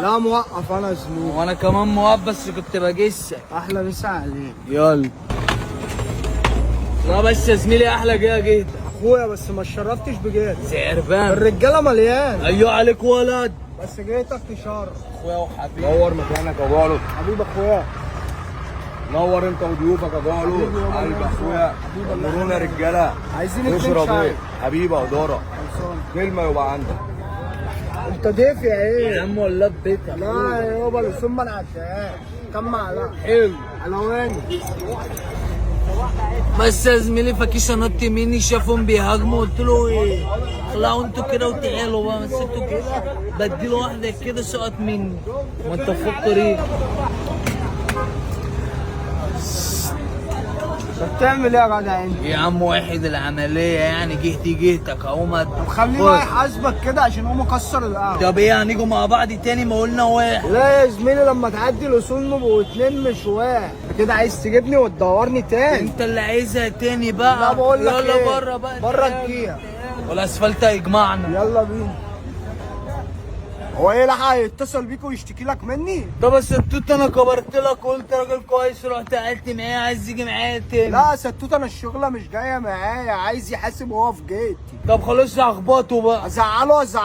لا موقف انا زميلي. وانا كمان موقف بس كنت بجسك. احلى مسا عليك. يلا. لا بس يا زميلي احلى جاية جيت. اخويا بس ما اتشرفتش بجيتك. زعربان. الرجالة مليان. ايوه عليك ولد. بس جيتك تشرف. اخويا وحبيبي. نور مكانك يا جالو. حبيب اخويا. نور انت وضيوفك يا جالو. قلب اخويا. نورونا يا رجاله. عايزين اتنين اشرب شاي. ايه حبيبي يا ادارة. خلصان. كلمة يبقى عندك. انت ضيف يا ايه؟ يا عم ولا في بيتك. لا يابا الأصول ما نعديهاش. كم معلقه؟ حلو. حلواني. بس يا زميلي فكيشه نط مني، شافهم بيهاجموا قلت له ايه اطلعوا انتوا كده وتعالوا بقى، بس انتوا كده بديله واحدة كده سقط مني. ما انت في الطريق. انت بتعمل ايه يا جدع انت؟ يا عم واحد العملية يعني جهتي جهتك اهو. طب خليه بقى يحاسبك كده عشان هو مكسر القهوة. طب ايه هنيجوا مع بعض تاني؟ ما قلنا واحد. لا يا زميلي لما تعدي الاصول نبقوا اتنين مش واحد. انت كده عايز تجيبني وتدورني تاني. انت اللي عايزها تاني بقى. لا بقول لك يلا ايه؟ بره بقى. بره الجيهه. والاسفلت هيجمعنا. يلا بينا. هو ايه لحق يتصل بيك ويشتكي لك مني؟ طب بس التوت انا كبرت لك وقلت راجل كويس، رحت قعدت معاه عايز يجي معايا تاني. لا يا ستوت انا الشغلة مش جاية معايا، عايز يحاسب وهو في جيتي. طب خلاص هخبطه بقى. ازعله ازعله.